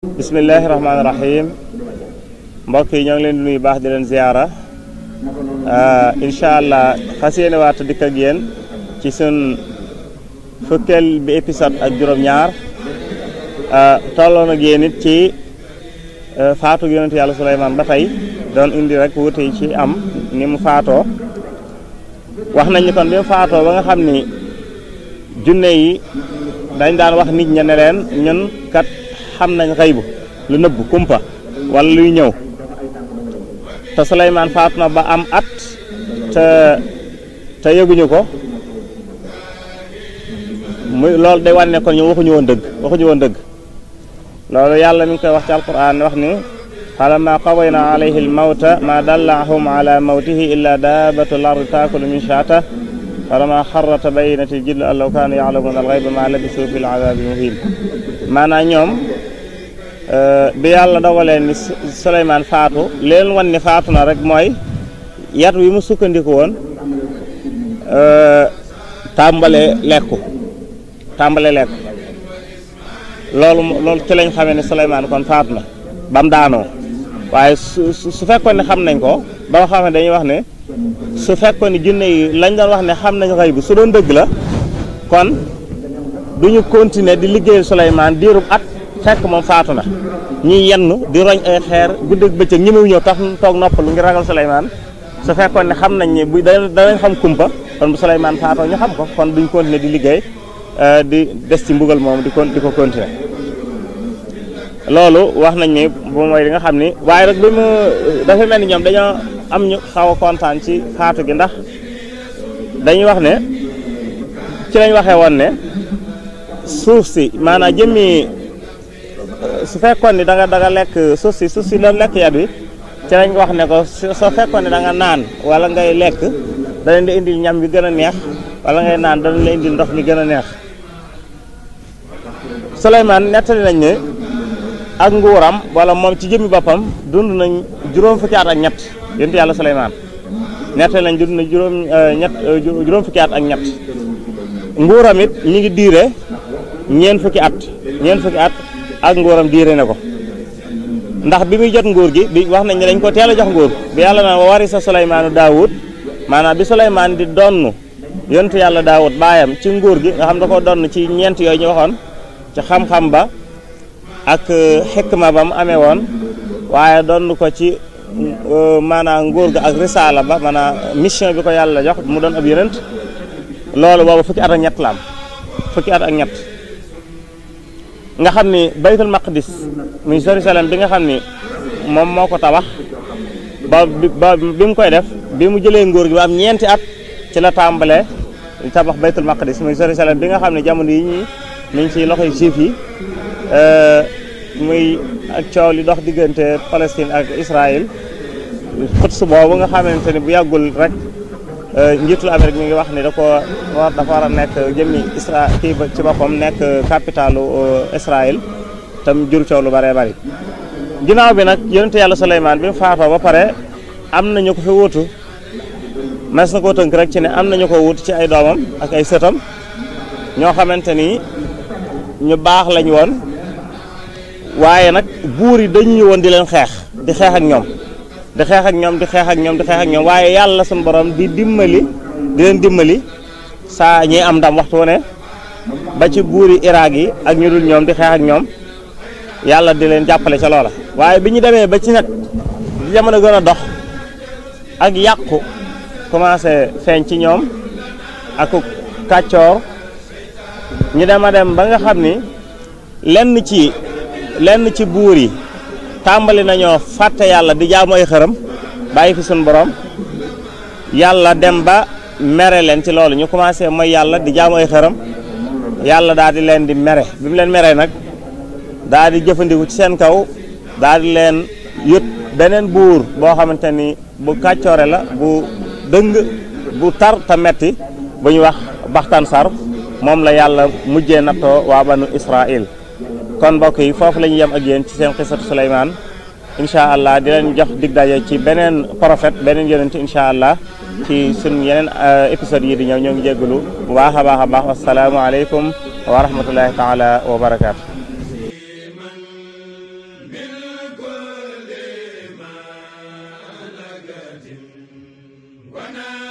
bismillahi rahmaani rahim mbokk yi ñoo ngi leen di nuyu baax di leen ziyaara incha allah fas yéene waat dikk ak yéen ci sun fukkeel bi épisode ak juróom-ñaar tolloon ak yéen it ci faatu yonent yàlla Suleymaan ba tey doon indi rek wuute yi ci am ni mu faatoo wax nañ ni kon bi mu faatoo ba nga xam ni junne yi dañ daan wax nit ña ne leen ñun kat xam nañ xëybu lu nëbb kumpa wala luy ñëw te Suleymaan faatu na ba am at te yëguñu ko muy loolu day wane kon ñu waxuñu woon dëgg loolu yàlla mi ngi koy wax ci alquran wax ni falamma qadayna alayhi almawta ma dallahum ala mawtihi illa daabatu lardi taakulu min shaata falamma xarra tabayyanatil jinnu an law kaanu ya'lamuuna al-ghayba ma labisu fil azaabil muhiin maanaam ñoom bi yàlla dogalee ni Suleymaan faatu leen wan ni faatu na rek mooy yat wi mu sukkandiku woon tàmbale lekku loolu ci lañ xamee ne Suleymaan kon faatu na ba mu daanoo waaye su fekkoon ne xam nañ ko ba nga xam ne dañuy wax ne su fekkoon ne junne yi lañ doon wax ne xam nañ xëy bu su doon dëgg la kon duñu continuer di liggéeyal Suleymaan diirub at fekk moom faatu na ñuy yenn di roñ ay xeer guddeeg bëccëg ñi mu ñëw tax toog noppalu ngir ragal Suleymaan su fekkoon ne xam nañ ne bu danañ xam kumpa kon bu Suleymaan faatoo ñu xam ko kon duñ continuer di liggéey di des ci mbugal moom di ko continuer loolu wax nañ ni bu mooy li nga xam ni waaye rek bi mu dafa mel ni ñoom dañoo am ñu xaw a kontaan ci faatu gi ndax dañuy wax ne ci lañ waxee woon ne suuf si maanaam jëmmi su fekkoon ni da nga lekk suuf si la lekk yat wi ci lañ wax ne ko soo fekkoon ni da nga naan wala ngay lekk da leen di indil ñam bi gën a neex wala ngay naan da leen di indil ndox mi gën a neex Suleymaan nettali nañ ne ak nguuram wala moom ci jëmmi boppam dund nañ juróom fukki at ak ñett yonent yàlla Suleymaan nettali nañ dund na juróom fukki at ak ñett nguuram it ñu ngi diire ñeent fukki at ak nguuram diire na ko ndax bi muy jot nguur gi bi wax nañ ne dañ ko teel a jox nguur bi yàlla na warisa Suleymaanu Daawud maanaam bi Suleymaan di donn yonent yàlla Daawud baayam ci nguur gi nga xam da ko donn ci ñeent yooyu ñu waxoon ci xam-xam ba ak xikma ba mu amee woon waaye donn ko ci maanaam nguur ga ak risaala ba maanaam mission bi ko yàlla jox mu doon ab yonent loolu boobu fukki at ak ñett la am fukki at ak ñett nga xam ni baytul maqdis muy Jérusalem bi nga xam ni moom moo ko tabax ba bi mu koy def bi mu jëlee nguur gi ba am ñeenti at ci la tàmbalee tabax baytul maqdis muy Jérusalem bi nga xam ne jamono yi ñi ngi ci loxoy juif yi muy ak coow li dox diggante Palestine ak Israël Quds boobu nga xamante ni bu yàggul rek njiitul Amérique mi ngi wax ni dafa war a nekk jëmmi kii ci boppam nekk capitalu Israël tam jur coow lu bëree bëri ginnaaw bi nag yonent yàlla Suleymaan bi mu faatoo ba pare am na ñu ko fi wuutu mas na koo tënk rek ci ne am na ñu ko wuutu ci ay doomam ak ay sëtam ñoo xamante ni ñu baax lañ woon waaye nag buur yi dañu ñu woon di leen xeex ak ñoom waaye yàlla suñu borom di leen dimbali saa ñuy am ndam waxtu ne ba ci buuri Irak yi ak ñu dul ñoom di xeex ak ñoom yàlla di leen jàppale ca loola waaye bi ñu demee ba ci nag di jamono gën a dox ak yàqu commencé feeñ ci ñoom ak kàccoor ñu dem ba nga xam ni lenn ci buur yi tàmbali nañoo fàtte yàlla di jaamu ay xërëm bàyyi fi suñu borom yàlla dem ba mere leen ci loolu ñu commencé mooy yàlla di jaamu ay xërëm yàlla daal di leen di mere bi mu leen meree nag daal di jëfandiku ci seen kaw daal di leen yët beneen buur boo xamante ni bu kàccoore la bu dëng bu tar ta metti bu ñu wax Baxtansar moom la yàlla mujjee nattoo waa banu Israël kon mbokk yi foofu la ñu yem ak yéen ci seen xisatu Suleymaan incha allah di leen jox dig daje ci beneen prophète beneen yonent incha allah ci sun yeneen épisodes yi di ñëw ñoo ngi jégalu bu baax a baax assalaamu aleykum wa rahmatullahi taala wa barakaatu. wana